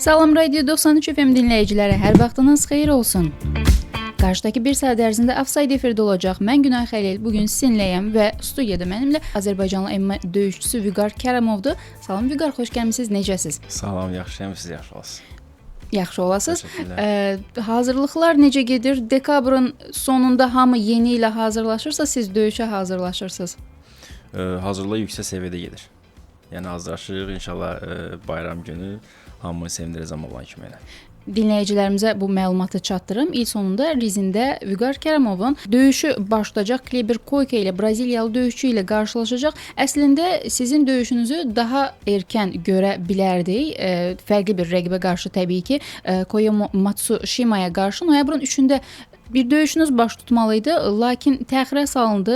Salam Radio 93 FM dinləyiciləri, hər vaxtınız xeyir olsun. Qarşıdakı bir saat ərzində Offside efirdə olacaq. Mən Günay Xəlil, bu gün sizinləyəm və studiyada mənimlə Azərbaycanlı MMA döyüşçüsü Vüqar Kəramovdur. Salam Vüqar, xoş gəlmisiniz. Necəsiz? Salam, yaxşıyam, siz yaxşı olasınız. Yaxşı olasınız. Hazırlıqlar necə gedir? Dekabrın sonunda hamı yeni ilə hazırlaşırsa, siz döyüşə hazırlaşırsınız. Hazırlıq yüksək səviyyədə gedir. Yəni hazırlaşırıq, inşallah bayram günü hamını sevindirəcəm Allahın köməyi ilə. Dinləyicilərimizə bu məlumatı çatdırım. İl sonunda Rizində Vüqar Kəramovun döyüşü baş tutacaq. Kleber Koyka ilə, Braziliyalı döyüşçü ilə qarşılaşacaq. Əslində sizin döyüşünüzü daha erkən görə bilərdik. Fərqli bir rəqibə qarşı təbii ki, Koyomo Matsushimaya qarşı noyabrın 3-ündə bir döyüşünüz baş tutmalı idi, lakin təxirə salındı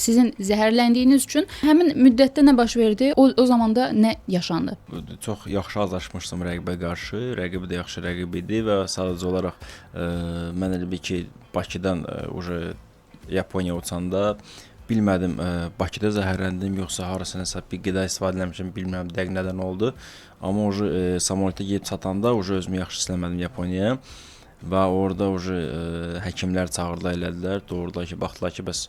sizin zəhərləndiyiniz üçün. Həmin müddətdə nə baş verdi? O zamanda nə yaşandı? Çox yaxşı hazırlaşmışdım rəqibə qarşı. Rəqib də yaxşı rəqib idi və sadəcə olaraq mən elə bil ki, Bakıdan uje Yaponiya uçanda bilmədim, Bakıda zəhərləndim yoxsa harasa nəsə bir qida istifadə eləmişəm, bilmirəm dəqiq nədən oldu. Amma uje samolyota gedib çatanda uje özümü yaxşı hiss eləmədim Yaponiyaya. Və orada uje həkimlər çağırdılar, elədilər. Doğrular ki, baxdılar ki, bəs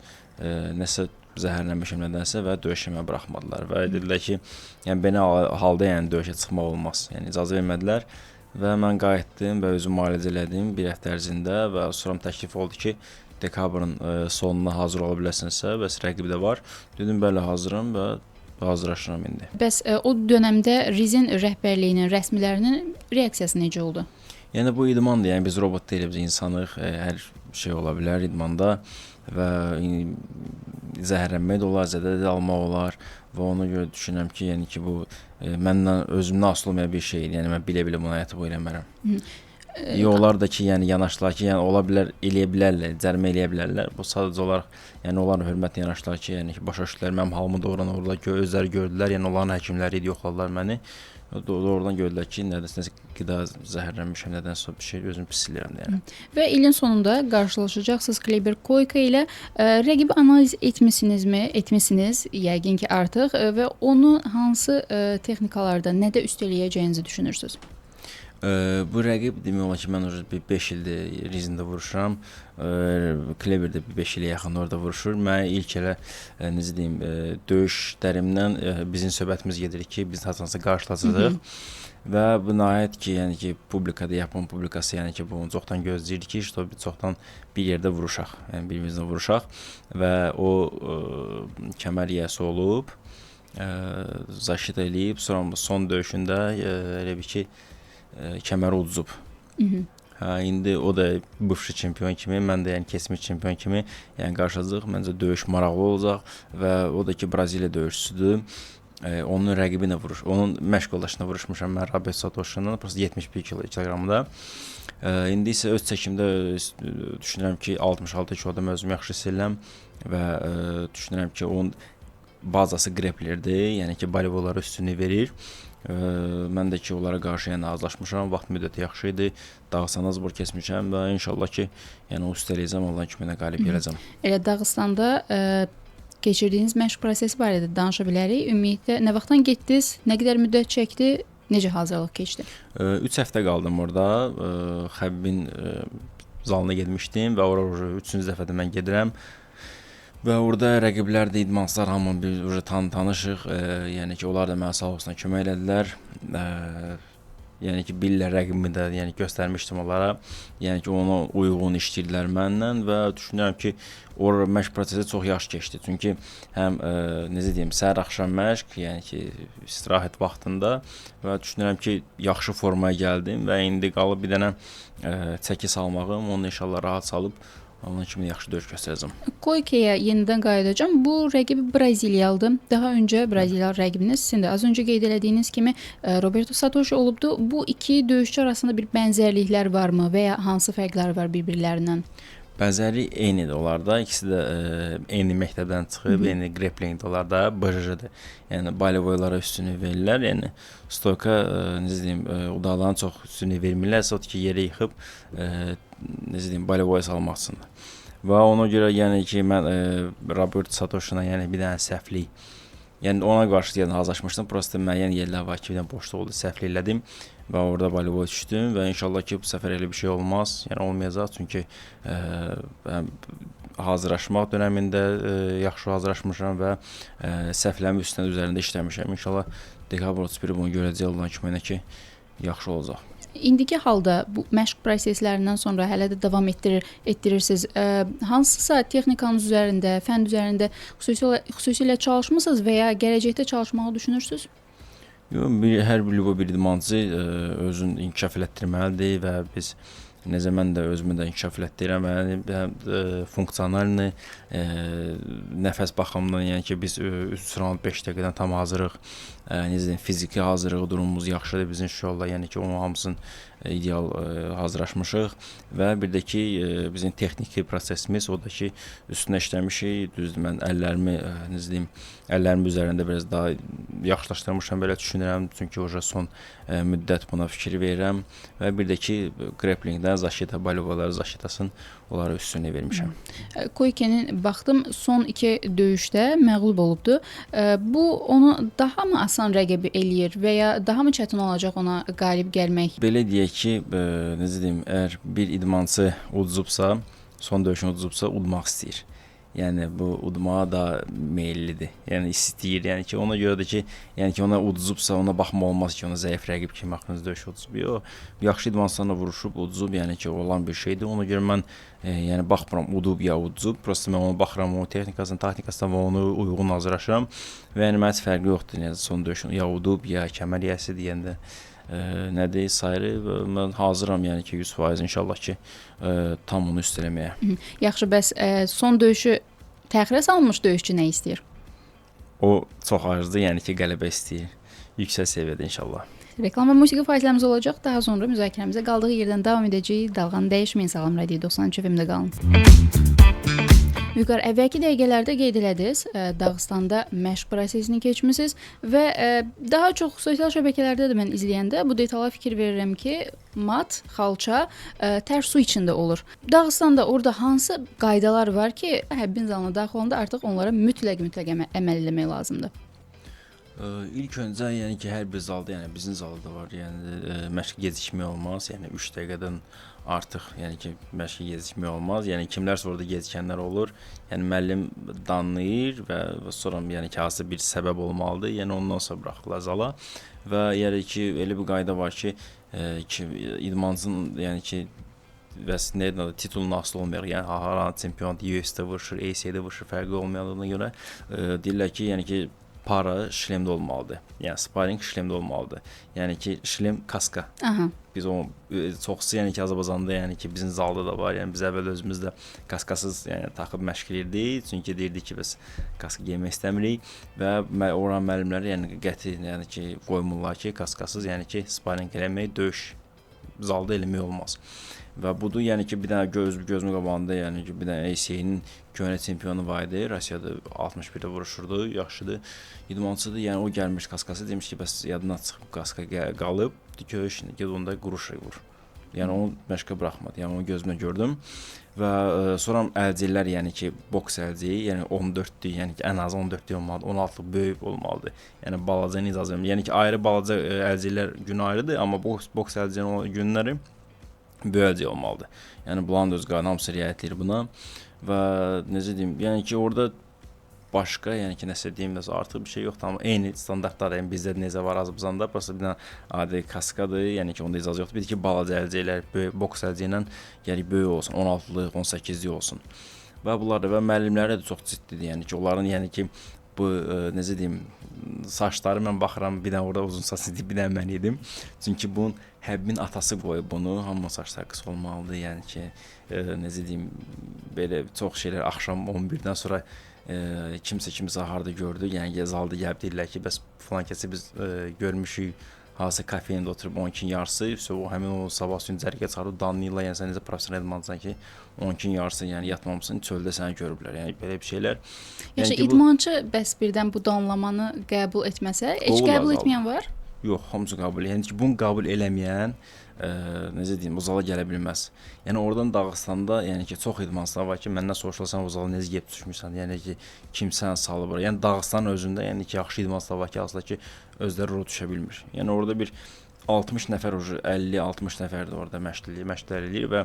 nəsə zəhərlənmişəm nədənsə və döyüşə məni buraxmadılar və dedilər ki, yəni belə halda yəni döyüşə çıxmaq olmaz. Yəni icazə vermədilər və mən qayıtdım və özümü müalicə elədim bir həftə ərzində və sonra təklif oldu ki, dekabrın sonuna hazır ola bilərsənsə, bəs rəqib də var. Dedim, bəli, hazıram və hazırlaşıram indi. Bəs o dönəmdə Rizin rəhbərliyinin, rəsmilərinin reaksiyası necə oldu? Yəni bu idmandır, yəni biz robot deyilik, biz insanıq, hər şey ola bilər idmanda və zəhərlənmək də olar, zədə də almaq olar və ona görə düşünürəm ki, yəni ki bu məndən özümdən asılı olmayan bir şeydir. Yəni mən bilə-bilə buna yatıb eləmərəm. Yox, onlar da ki, yəni yanaşdılar ki, yəni ola bilər, eləyə bilərlər, cərimə eləyə bilərlər. Bu sadəcə olaraq, yəni onların hörmətlə yanaşdılar ki, yəni ki, başa düşdülər mənim halımı doğrudan orada özləri gördülər, yəni onların həkimləri idi, yoxladılar məni. Doğrudan gördülər ki, nədənsə qida zəhərlənmişəm, nədənsə bir şey özümü pis eləyirəm yəni. Və ilin sonunda qarşılaşacaqsınız Kleber Koyka ilə. Rəqibi analiz etmisinizmi? Etmisiniz yəqin ki artıq və onu hansı texnikalarda nədə üstələyəcəyinizi düşünürsünüz? Bu rəqib demək olar ki, mən bir 5 ildir Rizində vuruşuram. Kleber də bir 5 ilə yaxın orada vuruşur. Mən ilk elə necə deyim, döyüşlərimdən bizim söhbətimiz gedir ki, biz haçansa qarşılaşacağıq. Və bu nəhayət ki, yəni ki, publikada, Yapon publikası, yəni ki, bunu çoxdan gözləyirdi ki, işte, biz çoxdan bir yerdə vuruşaq, yəni bir-birimizlə vuruşaq və o kəmər yiyəsi olub, zaşit eləyib, sonra son döyüşündə elə bir ki, kəməri uduzub. Hə, indi o da bıfşı çempion kimi, mən də yəni keçmiş çempion kimi, yəni qarşılaşacağıq. Məncə döyüş maraqlı olacaq və o da ki Braziliya döyüşçüsüdür. Onun rəqibi ilə vuruş, onun məşq yoldaşına vuruşmuşam mən Robert Satoşinlə, prosta 71 kiloqramda. İndi isə öz çəkimdə düşünürəm ki, 66 kiloda mən özümü yaxşı hiss edirəm və düşünürəm ki, onun bazası greplerdir, yəni ki, boleyvollara üstünlük verir. Mən də ki, onlara qarşı yəni hazırlaşmışam, vaxt müddəti yaxşı idi, Dağıstanda zbor keçmişəm və inşallah ki, yəni o üstələyəcəm, Allahın köməyi ilə qalib gələcəm. Elə Dağıstanda keçirdiyiniz məşq prosesi barədə danışa bilərik. Ümumiyyətlə, nə vaxtdan getdiniz, nə qədər müddət çəkdi, necə hazırlıq keçdi? 3 həftə qaldım orada, Xəbibin zalına getmişdim və ora 3-cü dəfədə mən gedirəm. Və orada rəqiblər də, idmançılar hamı bir uca tanışıq, yəni ki, onlar da mənə sağ olsunlar kömək elədilər. Yəni ki, bilirlər rəqibimi də, yəni göstərmişdim onlara. Yəni ki, ona uyğun işləyirdilər mənlə və düşünürəm ki, ora məşq prosesi çox yaxşı keçdi. Çünki həm necə deyim, səhər axşam məşq, yəni ki, istirahət vaxtında və düşünürəm ki, yaxşı formaya gəldim və indi qalıb bir dənə çəki salmağım, onu inşallah rahat salıb onun kimi yaxşı döyüş göstərəcəm. Koykaya yenidən qayıdacağam. Bu rəqib Braziliyalıdır. Daha öncə Braziliyalı rəqibiniz sizin də az öncə qeyd elədiyiniz kimi Roberto Satoshi olubdu. Bu iki döyüşçü arasında bir bənzərliklər varmı və ya hansı fərqlər var bir-birlərindən? Bənzərlik eynidir onlarda. İkisi də eyni məktəbdən çıxıb, eyni grapplingdə onlarda, BJJ-də. Yəni boleyvollara üstünlük verirlər. Yəni stoyka, necə deyim, udaqlarına çox üstünlük vermirlər. Odur ki, yerə yıxıb, necə deyim, boleyvoya salmaq üçündür. Və ona görə, yəni ki, mən Robert Satoşina, yəni bir dənə səhvlik, yəni ona qarşı yəni hazırlaşmışdım. Prosta müəyyən yerlər var ki, bir dənə boşluq oldu, səhvlik elədim Və orada bolevoy düşdüm və inşallah ki, bu səfər elə bir şey olmaz. Yəni olmayacaq, çünki hazırlaşmaq dönəmində yaxşı hazırlaşmışam və səhvlərimin üstündə üzərində işləmişəm. İnşallah dekabr 31-i bunu görəcək Allahın köməyi ilə ki, yaxşı olacaq. İndiki halda bu məşq proseslərindən sonra hələ də davam etdirirsiniz. Hansısa texnikanız üzərində, fənd üzərində xüsusilə çalışmısınız və ya gələcəkdə çalışmağı düşünürsünüz? Yox, hər bir bir idmançı özünü inkişaf elətdirməlidir və biz necə mən də özümü də inkişaf elətdirirəm. Yəni funksionalını, nəfəs baxımından, yəni ki, biz 3 round 5 dəqiqədən tam hazırıq. Necə deyim, fiziki hazırlığı durumumuz yaxşıdır bizim inşallah. Yəni ki, onun hamısını ideal hazırlaşmışıq və bir də ki, bizim texniki prosesimiz, o da ki, üstünə işləmişik. Düzdür, mən əllərimi, necə deyim, əllərimi üzərində biraz daha yaxşılaşdırmışam, belə düşünürəm. Çünki oja son müddət buna fikir verirəm və bir də ki, grapplingdə zaşita, bolevoyları zaşitasını onlara üstünlük vermişəm. Koikenin baxdım son 2 döyüşdə məğlub olubdu. Bu onu daha mı asan rəqibi eləyir və ya daha mı çətin olacaq ona qalib gəlmək? Belə deyək ki, necə deyim, əgər bir idmançı uduzubsa, son döyüşünü uduzubsa, udmaq istəyir. Yəni bu udmağa da meyillidir. Yəni istəyir. Yəni ki, ona görə də ki, yəni ki, ona uduzubsa, ona baxma olmaz ki, ona zəif rəqib kimi haqqınızda döyüş uduzub. Yox, yaxşı idmançılarla vuruşub, uduzub, yəni ki, olan bir şeydir. Ona görə mən yəni baxmıram udub ya uduzub. Prosta mən ona baxıram, onun texnikasına, taktikasına və onu uyğun hazırlaşıram. Və yəni mənə heç fərqi yoxdur. Yəni son döyüşün ya udub, ya kəmər yiyəsi deyəndə nədir sayrı, mən hazıram, yəni ki, 100% inşallah ki, tam onu üstələməyə. Yaxşı, bəs son döyüşü təxirə salınmış döyüşçü nə istəyir? O çox arzdır, yəni ki, qələbə istəyir. Yüksək səviyyədə inşallah. Reklam və musiqi faizlərimiz olacaq. Daha sonra müzakirəmizə qaldığı yerdən davam edəcəyik. Dalğanı dəyişməyin. Salam Radio 93 FM-də qalın. Vüqar, əvvəlki dəqiqələrdə qeyd elədiniz, Dağıstanda məşq prosesini keçmisiniz və daha çox sosial şəbəkələrdə də mən izləyəndə bu detala fikir verirəm ki, mat, xalça tər su içində olur. Dağıstanda orada hansı qaydalar var ki, həbbin zalına daxil olanda artıq onlara mütləq əməl eləmək lazımdır? İlk öncə, yəni ki, hər bir zalda, yəni bizim zalda da var, yəni məşq gecikmək olmaz, yəni 3 dəqiqədən artıq, yəni ki, məşqə gecikmək olmaz. Yəni kimlərsə orada gecikənlər olur. Yəni müəllim danlayır və sonra yəni ki, hansısa bir səbəb olmalıdır. Yəni ondan sonra buraxırlar zala. Və yəni ki, elə bir qayda var ki, idmançının, yəni ki, və nə adı, titulun asılı olmayaq. Yəni haranı çempionat UFC-də vuruşur, ACA-də vuruşur, fərqi olmayandığına görə deyirlər ki, yəni ki, para şlemdə olmalıdır. Yəni sparring şlemdə olmalıdır. Yəni ki, şlem kaska. Aha. Biz o çoxsu, yəni ki, Azərbaycanda, yəni ki, bizim zalda da var. Yəni biz əvvəl özümüz də kaskasız, yəni taxıb məşq eləyirdik. Çünki deyirdik ki, biz kaska geymək istəmirik və oranın müəllimləri yəni qəti, yəni ki, qoymurlar ki, kaskasız, yəni ki, sparring eləmək, döyüş zalda eləmək olmaz. Və budur, yəni ki, bir dənə gözümün qabağında, yəni ki, bir dənə ACA-nin köhnə çempionu var idi. Rusiyada 61-də vuruşurdu, yaxşıdır, idmançıdır. Yəni o gəlmiş kaskası, demiş ki, bəs yadına çıxıb kaska qalıb, döyüş, get onda quruşa vur. Yəni onu məşqə buraxmadı. Yəni onu gözümlə gördüm. Və sonra əlcəklər, yəni ki, boks əlcəyi, yəni 14-lük, yəni ki, ən az 14-lük olmalıdır, 16-lıq böyük olmalıdır. Yəni balaca icazə vermir. Yəni ki, ayrı balaca əlcəklər günü ayrıdır, amma boks əlcəyin günləri böyük əlcək olmalıdır. Yəni bunların da öz qayda hamısı riayət edir buna. Və necə deyim, yəni ki, orada başqa, yəni ki, nəsə deyim, nəsə artıq bir şey yoxdur, amma eyni standartlar, yəni bizdə necə var Azərbaycanda, prosta bir dənə adi kaskadır, yəni ki, onda icazə yoxdur. Bir də ki, balaca əlcəklər, böyük boks əlcəyi ilə gərək böyük olsun, 16-lıq, 18-lik olsun. Və bunlar da və müəllimləri də çox ciddidir, yəni ki, onların, yəni ki, bu necə deyim, saçları mən baxıram, bir dənə orada uzun saç idi, bir dənə mən idim. Çünki bunun həbbin atası qoyub bunu, hamının saçları qısa olmalıdır, yəni ki, necə deyim, belə çox şeylər axşam 11-dən sonra kimsə harda gördü, yəni zalda gəlib deyirlər ki, bəs filan kəsi biz görmüşük, hansı kafeində oturub 12-nin yarısı, o həmin o sabah suyun cərgə çıxarıb danlayırlar, yəni sən necə professional idmançısan ki, 12-nin yarısı, yəni yatmamışsın, çöldə səni görüblər, yəni belə bir şeylər. Yəni ki, idmançı bəs birdən bu danlamanı qəbul etməsə, heç qəbul etməyən var? Yox, hamısı qəbul. Yəni ki, bunu qəbul eləməyən, necə deyim, o zala gələ bilməz. Yəni oradan Dağıstanda, yəni ki, çox idmançılar var ki, məndən soruşurlar, sən o zala necə gedib düşmüsən, yəni ki, kim səni salıb ora. Yəni Dağıstanın özündə, yəni ki, yaxşı idmançılar var ki, hansılar ki, özləri ora düşə bilmir. Yəni orada bir 60 nəfər, 50-60 nəfər də orada məşqlər eləyir və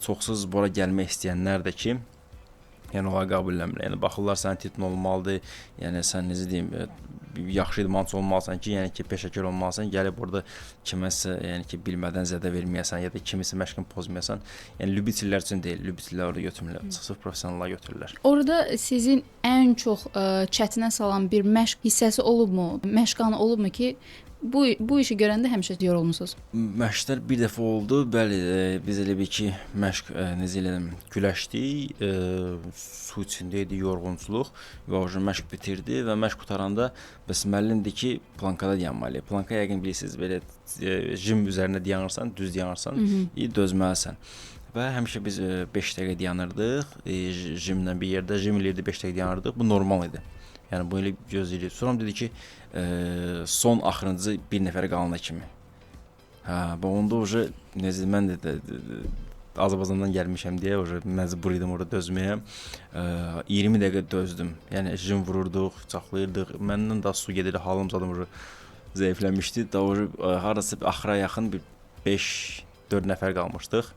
çoxsuz bura gəlmək istəyənlər də ki, yəni onları qəbul eləmirlər. Yəni baxırlar sənin titlin olmalıdır. Yəni sən necə deyim, yaxşı idmançı olmalısan ki, yəni ki, peşəkar olmalısan, gəlib orada kiməsə, yəni ki, bilmədən zədə verməyəsən ya da kimisə məşqini pozmayasan. Yəni lübitillər üçün deyil, lübitillər orada götürmürlər. Sırf professionallar götürürlər. Orada sizin ən çox çətinə salan bir məşq hissəsi olubmu? Məşq anı olubmu ki, bu işi görəndə həmişə yorulmusunuz? Məşqlər bir dəfə oldu. Bəli, biz elə bir ki, məşq necə elədim, güləşdik, su içində idi yorğunçuluq və o məşq bitirdi və məşq qutaranda bəs müəllim dedi ki, plankada dayanmalıyıq. Planka yəqin bilirsiniz, belə jim üzərində dayanırsan, düz dayanırsan, dözməlisən. Və həmişə biz 5 dəqiqə dayanırdıq, jimlə bir yerdə, jim eləyirdi, 5 dəqiqə dayanırdıq. Bu normal idi. Yəni bu elə gözləyirik. Sonra dedi ki, son axırıncı bir nəfər qalana kimi. Hə, bu onda uje necə mən də Azərbaycandan gəlmişəm deyə uje məcbur idim orada dözməyə. 20 dəqiqə dözdüm. Yəni jim vururduq, çaxlayırdıq. Məndən də su gedirdi, halım zadım uje zəifləmişdi. Da uje harasa axıra yaxın bir 5-4 nəfər qalmışdıq.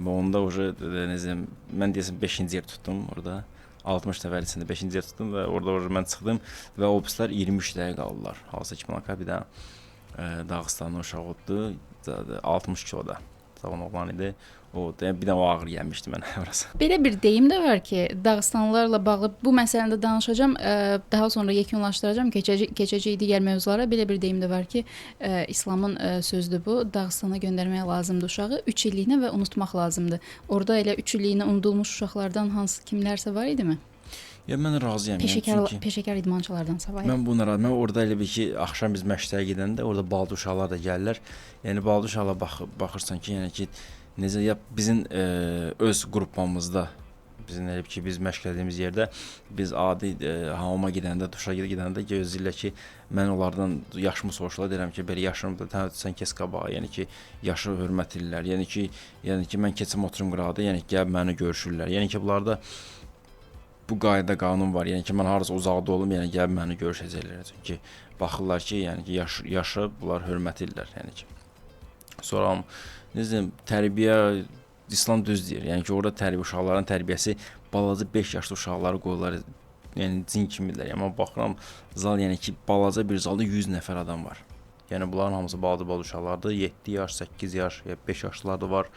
Onda uje necə mən deyəsən 5-ci yer tutdum orada. 60 nəfər içində 5-ci yer tutdum və orada mən çıxdım və o pislər 23 dəqiqə qaldılar. Hansı ki, mənə bir də Dağıstanlı uşaq oldu, 60 kiloda cavan oğlan idi. O bir də o ağır gəlmişdi mənə orası. Belə bir deyim də var ki, Dağıstanlılarla bağlı bu məsələni də danışacağam, daha sonra yekunlaşdıracağam, keçəcək digər mövzulara. Belə bir deyim də var ki, İslamın sözüdür bu. Dağıstana göndərmək lazımdır uşağı 3 illiyinə və unutmaq lazımdır. Orada elə 3 illiyinə unudulmuş uşaqlardan hansı kimlərsə var idimi? Ya mən razıyam. Peşəkar idmançılardan savayı. Mən buna razıyam. Mən orada elə bir ki, axşam biz məşqlərə gedəndə orada balaca uşaqlar da gəlirlər. Yəni balaca uşaqlara baxırsan ki, yəni ki, necə ya bizim öz qrupamızda, bizim elə ki, biz məşq elədiyimiz yerdə biz adi hamama gedəndə, duşa gedəndə gözləyirlər ki, mən onlardan yaşımı soruşurlar, deyirəm ki, belə yaşım da sən kes qabağa, yəni ki, yaşı hörmət edirlər. Yəni ki, mən keçim oturum qıraqda, yəni ki, gəlib məni görüşürlər. Yəni ki, bunlarda bu qayda qanun var. Yəni ki, mən harasa uzaqda olum, yəni gəlib məni görüşəcəklər. Çünki baxırlar ki, yəni ki, yaşı bunlar hörmət edirlər, yəni ki. Sonra necə deyim, tərbiyə İslam düz deyir. Yəni ki, orada tərbiyə uşaqların tərbiyəsi balaca 5 yaşlı uşaqları qoyurlar, yəni cin kimidirlər. Yəni mən baxıram zal, yəni ki, balaca bir zalda 100 nəfər adam var. Yəni bunların hamısı balaca uşaqlardır. 7 yaş, 8 yaş, 5 yaşlılar da var.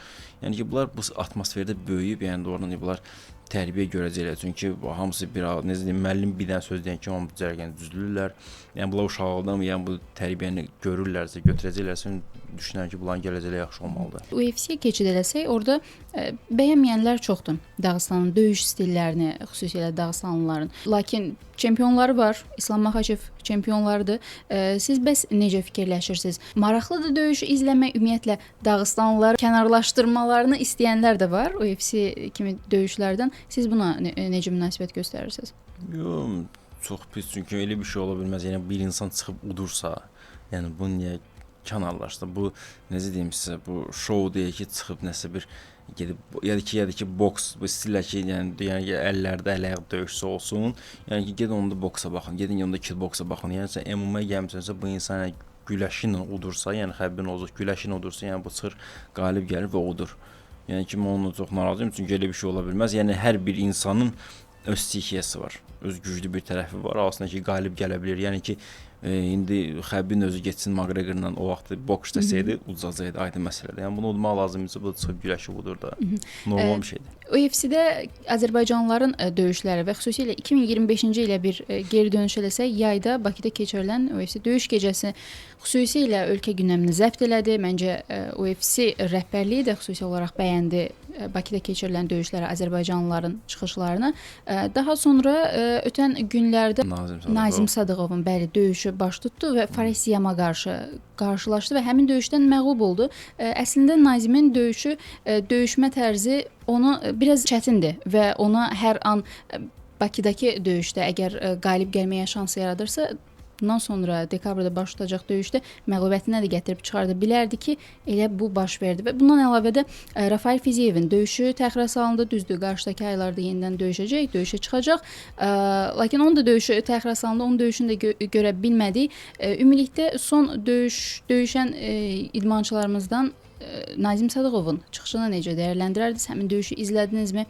Yəni ki, bunlar bu atmosferdə böyüyüb, yəni doğrudan bunlar tərbiyə görəcəklər. Çünki hamısı bir, necə deyim, müəllim bir dənə söz deyən ki, onu cərgəni düzülürlər. Yəni bunlar uşaqlıqdan, yəni bu tərbiyəni görürlərsə, götürəcəklərsə, düşünürəm ki, bunların gələcəyi yaxşı olmalıdır. UFC-yə keçid eləsək, orada bəyənməyənlər çoxdur Dağıstanın döyüş stillərini, xüsusilə Dağıstanlıların. Lakin çempionları var, İslam Maxaçev çempionlarıdır. Siz bəs necə fikirləşirsiniz? Maraqlıdır döyüşü izləmək, ümumiyyətlə Dağıstanlıları kənarlaşdırmalarını istəyənlər də var UFC kimi döyüşlərdən. Siz buna necə münasibət göstərirsiniz? Yox, çox pis, çünki elə bir şey ola bilməz. Yəni bir insan çıxıb udursa, yəni bu niyə kənarlaşdı? Bu necə deyim sizə, bu şou deyil ki, çıxıb nəsə bir gedib ya da ki boks, bu istəyirlər ki, yəni əllərdə əl-ayaq döyüşçü olsun. Yəni ki, gedin onda boksa baxın, gedin onda kickboksa baxın. Yəni sən MMA-ya gəlmisənsə, bu insan yəni, güləşi ilə udursa, yəni Xəbibin olacaq, güləşi ilə udursa, yəni bu çıxır, qalib gəlir və udur. Yəni ki, mən onunla çox narazıyam, çünki elə bir şey ola bilməz. Yəni hər bir insanın öz stihiyası var, öz güclü bir tərəfi var, aslında ki, qalib gələ bilir. Yəni ki, indi Xəbibin özü getsin McGregorla o vaxt boks desəydi, udzacaqdı, aydın məsələdir. Yəni bunu udmaq lazım idi, bu da çıxıb güləşib udur da. Normal bir şeydir. UFC-də Azərbaycanlıların döyüşləri və xüsusilə 2025-ci ilə bir geri dönüş eləsək, yayda Bakıda keçirilən UFC döyüş gecəsi xüsusilə ölkə gündəmini zəbt elədi. Məncə UFC rəhbərliyi də xüsusi olaraq bəyəndi Bakıda keçirilən döyüşlərə, Azərbaycanlıların çıxışlarını. Daha sonra ötən günlərdə Nazim Sadıqovun bəli döyüşü baş tutdu və Fares Ziyama qarşı qarşılaşdı və həmin döyüşdən məğlub oldu. Əslində Nazimin döyüşü, döyüşmə tərzi onu biraz çətindir və ona hər an Bakıdakı döyüşdə əgər qalib gəlməyə şans yaradırsa, bundan sonra dekabrda baş tutacaq döyüşdə məğlubiyyətinə də gətirib çıxarda bilərdi ki, elə bu baş verdi. Və bundan əlavə də Rafael Fiziyevin döyüşü təxirə salındı. Düzdür, qarşıdakı aylarda yenidən döyüşəcək, döyüşə çıxacaq. Lakin onun da döyüşü təxirə salındı, onun döyüşünü də görə bilmədik. Ümumilikdə son döyüşən idmançılarımızdan Nazim Sadıqovun çıxışını necə dəyərləndirərdiniz? Həmin döyüşü izlədinizmi?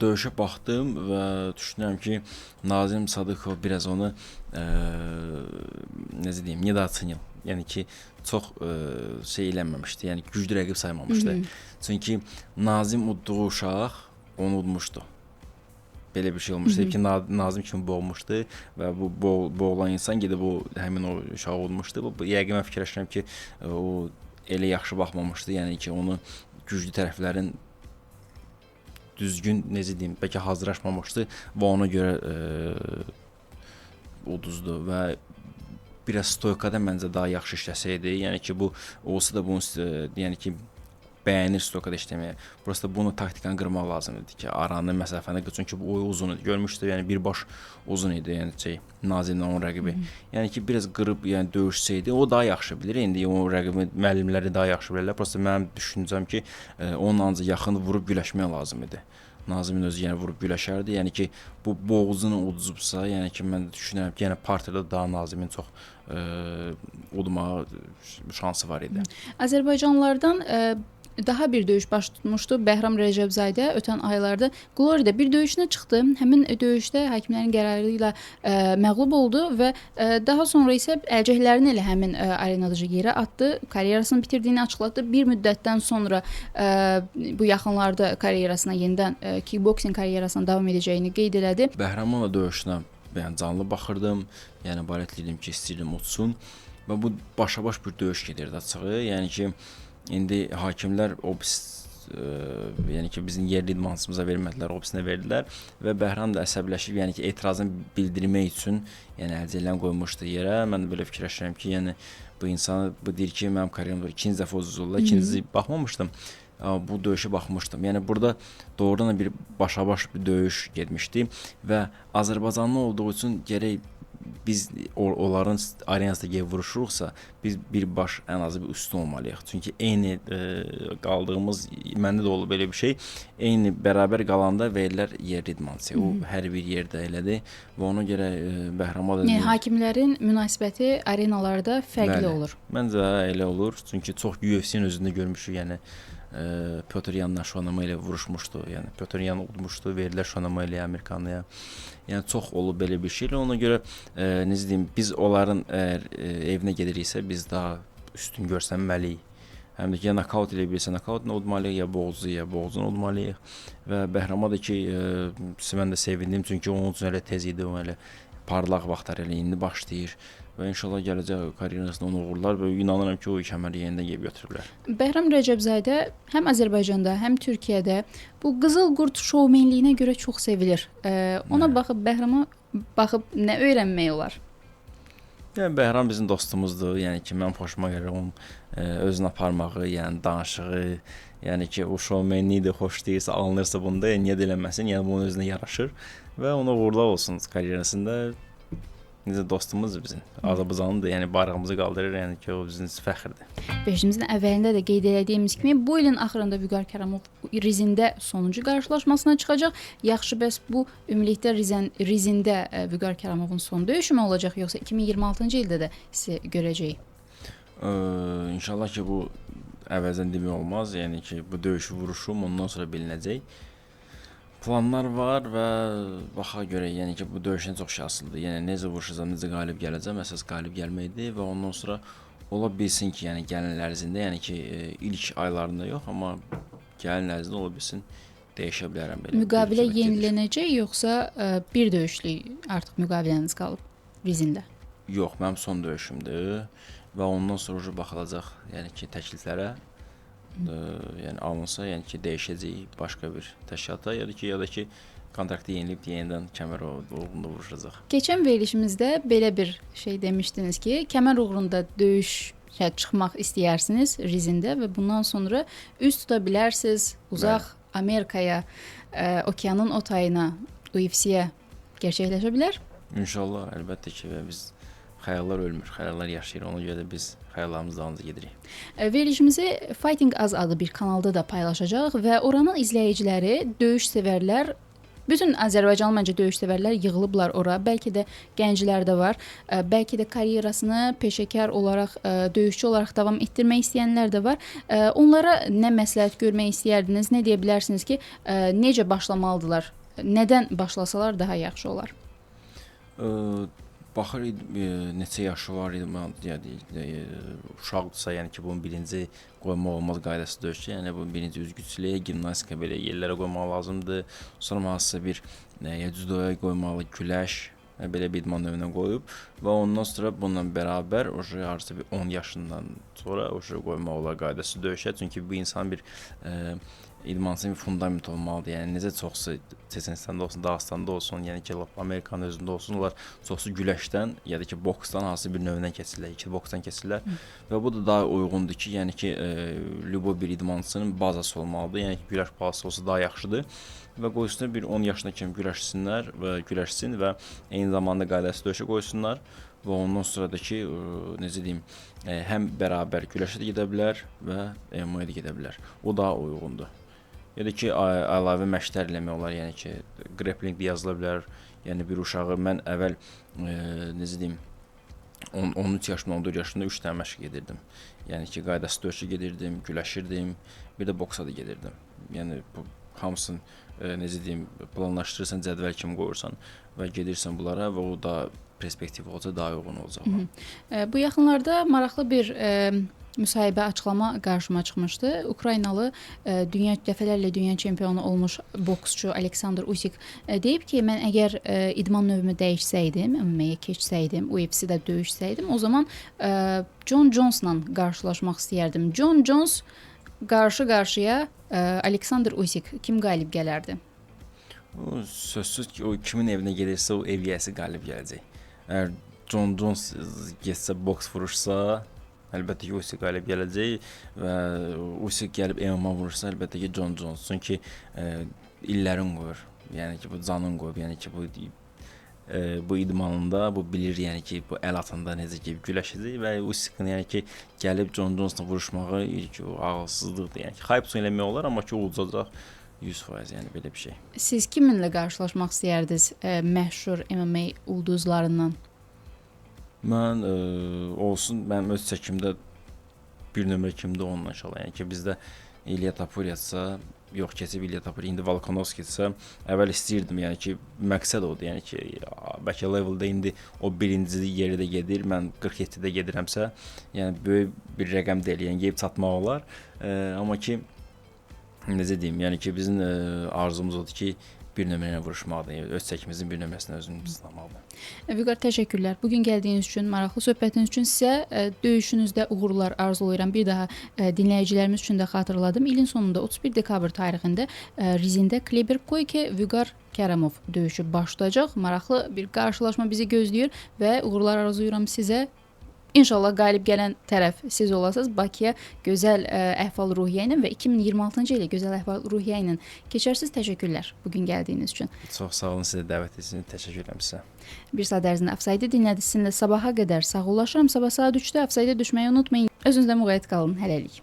Döyüşə baxdım və düşünürəm ki, Nazim Sadıqov biraz onu necə deyim, nedoocenil. Yəni ki, çox şey eləməmişdi. Yəni güclü rəqib saymamışdı. Çünki Nazim udduğu uşaq onu udmuşdu. Belə bir şey olmuşdu ki, Nazim kimi boğmuşdu və bu boğulan insan gedib o həmin o uşağı udmuşdu. Bu yəqin mən fikirləşirəm ki, o elə yaxşı baxmamışdı. Yəni ki, onu güclü tərəflərin düzgün, necə deyim, bəlkə hazırlaşmamışdı və ona görə uduzdu və biraz stoykada məncə daha yaxşı işləsəydi, yəni ki, bu olsa da bunu, yəni ki, bəyənir stoykada işləməyə. Burası da bunu taktikanı qırmaq lazım idi ki, aranı, məsafəni qır, çünki bu uzun idi. Görmüşdü, yəni bir baş uzun idi, yəni şey, Nazimlə onun rəqibi. Yəni ki, biraz qırıb, yəni döyüşsəydi, o daha yaxşı bilir. İndi o rəqibi müəllimləri daha yaxşı bilirlər. Prosta mənim düşüncəm ki, onun ancaq yaxın vurub güləşmək lazım idi. Nazimin özü yəni vurub güləşərdi. Yəni ki, bu boğazını uduzubsa, yəni ki, mən düşünürəm ki, yəni parterdə daha Nazimin çox udmağa şansı var idi. Azərbaycanlılardan daha bir döyüş baş tutmuşdu. Bəhram Rəcəbzadə ötən aylarda Glory'də bir döyüşünə çıxdı. Həmin döyüşdə hakimlərin qərarı ilə məğlub oldu və daha sonra isə əlcəklərini elə həmin arenadaca yerə atdı. Karyerasını bitirdiyini açıqladı. Bir müddətdən sonra bu yaxınlarda karyerasına yenidən kickboxing karyerasına davam edəcəyini qeyd elədi. Bəhramın da döyüşünə yəni canlı baxırdım. Yəni barət edirdim ki, istəyirdim udsun və bu başa-baş bir döyüş gedirdi açığı. Yəni ki, İndi hakimlər o yəni ki, bizim yerli idmançımıza vermədilər, o bisinə verdilər və Bəhram da əsəbləşib, yəni ki, etirazını bildirmək üçün, yəni əlcəklərini qoymuşdu yerə. Mən də belə fikirləşirəm ki, yəni bu insanı bu deyir ki, mənim karyeramda ikinci dəfə uduzurlar, ikincisi baxmamışdım. Bu döyüşə baxmışdım. Yəni burada doğrudan da bir başa-baş bir döyüş getmişdi və Azərbaycanlı olduğu üçün gərək biz onların arenasında gedib vuruşuruqsa, biz bir baş ən azı bir üstün olmalıyıq. Çünki eyni qaldığımız, məndə də olub belə bir şey, eyni bərabər qalanda verirlər yerli idmançıya. O hər bir yerdə elədir və ona görə Bəhrama da... Yəni, hakimlərin münasibəti arenalarda fərqli olur. Məncə elə olur. Çünki çox UFC-nin özündə görmüşük, yəni Petr Yanla Sean O'Malley vuruşmuşdu. Yəni Petr Yan udmuşdu, verirlər Sean O'Malley Amerikanlıya. Yəni çox olub belə bir şey. Ona görə necə deyim, biz onların əgər evinə gediriksə, biz daha üstün görsənməliyik. Həm də ki, ya nokaut eləyə bilirsə, nokautla udmalıyıq, ya boğucu, ya boğucunu udmalıyıq. Və Bəhrama da ki, mən də sevindim, çünki onun üçün elə tez idi, o elə parlaq vaxtlar elə indi başlayır. Və inşallah gələcək karyerasında onu uğurlar və inanıram ki, o kəməri yenidən gəlib götürüblər. Bəhram Rəcəbzadə həm Azərbaycanda, həm Türkiyədə bu qızıl qurd şoumenliyinə görə çox sevilir. Ona baxıb, Bəhrama baxıb nə öyrənmək olar? Yəni, Bəhram bizim dostumuzdur. Yəni ki, mənim xoşuma gəlir onun özünü aparmağı, yəni danışığı, yəni ki, o şoumenliyi də xoşlayırsa, alınırsa bunda, yəni, niyə də eləməsin, yəni bunun özünə yaraşır və ona uğurlar olsun karyerasında. Necə dostumuzdur bizim. Azərbaycanlıdır, yəni bayrağımızı qaldırır, yəni ki, o bizim fəxrdir. Verilişimizin əvvəlində də qeyd elədiyimiz kimi, bu ilin axırında Vüqar Kəramov Rizində sonuncu qarşılaşmasına çıxacaq. Yaxşı, bəs bu ümumilikdə Rizində Vüqar Kəramovun son döyüşü mü olacaq, yoxsa 2026-cı ildə də sizi görəcəyik? İnşallah ki, bu əvəzdən demək olmaz. Yəni ki, bu döyüşü vuruşum ondan sonra bilinəcək. Planlar var və baxa görək, yəni ki, bu döyüşdən çox şey asılıdır. Yəni necə vuruşacam, necə qalib gələcəm, əsas qalib gəlməkdir və ondan sonra ola bilsin ki, yəni gəlin ərzində, yəni ki, ilk aylarında yox, amma gəlin ərzində ola bilsin, dəyişə bilərəm belə. Müqavilə yenilənəcək yoxsa bir döyüşlük artıq müqaviləniz qalıb Rizində? Yox, mənim son döyüşümdür və ondan sonra baxılacaq, yəni ki, təkliflərə. Yəni alınsa, yəni ki, dəyişəcək başqa bir təşkilata, ya da ki, kontraktı yenilib yenidən kəmər uğrunda vuruşacaq. Keçən verilişimizdə belə bir şey demişdiniz ki, kəmər uğrunda döyüşə çıxmaq istəyirsiniz Rizində və bundan sonra üz tuta bilərsiniz uzaq Amerikaya, okeanın o tayına, UFC-yə gerçəkləşə bilər? İnşallah, əlbəttə ki, və biz xəyallar ölmür, xəyallar yaşayır. Ona görə də biz xəyallarımız dalınca gedirik. Verilişimizi Fighting Az adlı bir kanalda da paylaşacağıq və oranın izləyiciləri, döyüş sevərlər, bütün Azərbaycanlı məncə döyüş sevərlər yığılıblar ora. Bəlkə də gənclər də var. Bəlkə də karyerasını peşəkar olaraq, döyüşçü olaraq davam etdirmək istəyənlər də var. Onlara nə məsləhət görmək istəyərdiniz? Nə deyə bilərsiniz ki, necə başlamalıdırlar? Nədən başlasalar daha yaxşı olar? Baxır neçə yaşı var idi, yəni uşaqdırsa, yəni ki, bunun birinci qoymaq olmaz qaydası döyüşçü, yəni bu birinci üzgüçülüyə, gimnastika belə yerlərə qoymaq lazımdır. Sonra hansısa bir ya cüdoya qoymalı, güləş, belə bir idman növünə qoyub və ondan sonra bununla bərabər o hardasa bir 10 yaşından sonra o qoymaq olar qaydası döyüşə. Çünki bu insan bir idmançının bir fundament olmalıdır. Yəni necə çoxsu Çeçenistanda olsun, Dağıstanda olsun, yəni ki, lap Amerikanın özündə olsun, onlar çoxsu güləşdən ya da ki, boksdan hansı bir növündən keçirlər, iki boksdan keçirlər. Və bu da daha uyğundur ki, yəni ki, lübo bir idmançının bazası olmalıdır. Yəni ki, güləş bazası olsa daha yaxşıdır. Və qoysunlar bir 10 yaşına kimi güləşsinlər və güləşsin və eyni zamanda qaydası döyüşə qoysunlar və ondan sonra da ki, necə deyim, həm bərabər güləşə də gedə bilər və MMA-ya da gedə bilər. O daha uyğundur. Ya da ki, əlavə məşqlər eləmək olar, yəni ki, grappling də yazıla bilər. Yəni bir uşağı mən əvvəl necə deyim, 10 13 yaşımda, 14 yaşımda 3 dənə məşq edirdim. Yəni ki, qaydası döyüşə gedirdim, güləşirdim, bir də boksa da gedirdim. Yəni bu hamısını necə deyim, planlaşdırırsan, cədvəl kimi qoyursan və gedirsən bunlara və o da perspektiv olacaq, daha uyğun olacaq. Bu yaxınlarda maraqlı bir müsahibə, açıqlama qarşıma çıxmışdı. Ukraynalı dünya dəfələrlə dünya çempionu olmuş boksçu Aleksandr Usik deyib ki, mən əgər idman növümü dəyişsəydim, MMA-yə keçsəydim, UFC-də döyüşsəydim, o zaman Jon Jonesla qarşılaşmaq istəyərdim. Jon Jones qarşı-qarşıya Aleksandr Usik, kim qalib gələrdi? O sözsüz ki, o kimin evinə gedirsə, o ev yiyəsi qalib gələcək. Əgər Jon Jones getsə boks vuruşsa, əlbəttə ki, Usyk qalib gələcək və Usyk gəlib MMA vurursa, əlbəttə ki, Jon Jones. Çünki illərin qoyur. Yəni ki, bu canın qoyub, yəni ki, bu idmanında bu bilir, yəni ki, bu əl atanda necə ki güləşəcək və Usykin yəni ki, gəlib Jon Jonesla vuruşmağı ki, o ağılsızlıqdır. Yəni ki, hype eləmək olar, amma ki, udacaq 100%, yəni belə bir şey. Siz kiminlə qarşılaşmaq istəyərdiniz məşhur MMA ulduzlarından? Mən olsun, mənim öz çəkimdə bir nömrə kimdir onunla inşallah. Yəni ki, bizdə İlya Tapuriyatsa, yox keçib İlya Tapuriya, indi Volkanovskidirsə, əvvəl istəyirdim, yəni ki, məqsəd odur. Yəni ki, bəlkə leveldə indi o birinci yeri də gedir, mən 47-də gedirəmsə, yəni böyük bir rəqəm deyil, yəni yeyib çatmaq olar. Amma ki, necə deyim, yəni ki, bizim arzumuz odur ki, bir nömrə ilə vuruşmaqdır. Yəni, öz çəkimizin bir nömrəsini özümüz sınamaqdır. Vüqar, təşəkkürlər. Bugün gəldiyiniz üçün, maraqlı söhbətiniz üçün sizə döyüşünüzdə uğurlar arzulayıram. Bir daha dinləyicilərimiz üçün də xatırladım. İlin sonunda 31 dekabr tarixində Rizində Kleber Koike Vüqar Kəramov döyüşü başlayacaq. Maraqlı bir qarşılaşma bizi gözləyir və uğurlar arzulayıram sizə. İnşallah qalib gələn tərəf siz olasınız. Bakıya gözəl əhval-ruhiyyə ilə və 2026-cı ilə gözəl əhval-ruhiyyə ilə keçərsiniz. Təşəkkürlər bugün gəldiyiniz üçün. Çox sağ olun, sizə dəvət etdiyiniz üçün təşəkkür edirəm sizə. Bir saat ərzində Offside-i dinlədiniz. Sizinlə sabaha qədər sağollaşıram. Sabah saat 3-də Offside-ə düşməyi unutmayın. Özünüzdə müğayət qalın. Hələlik.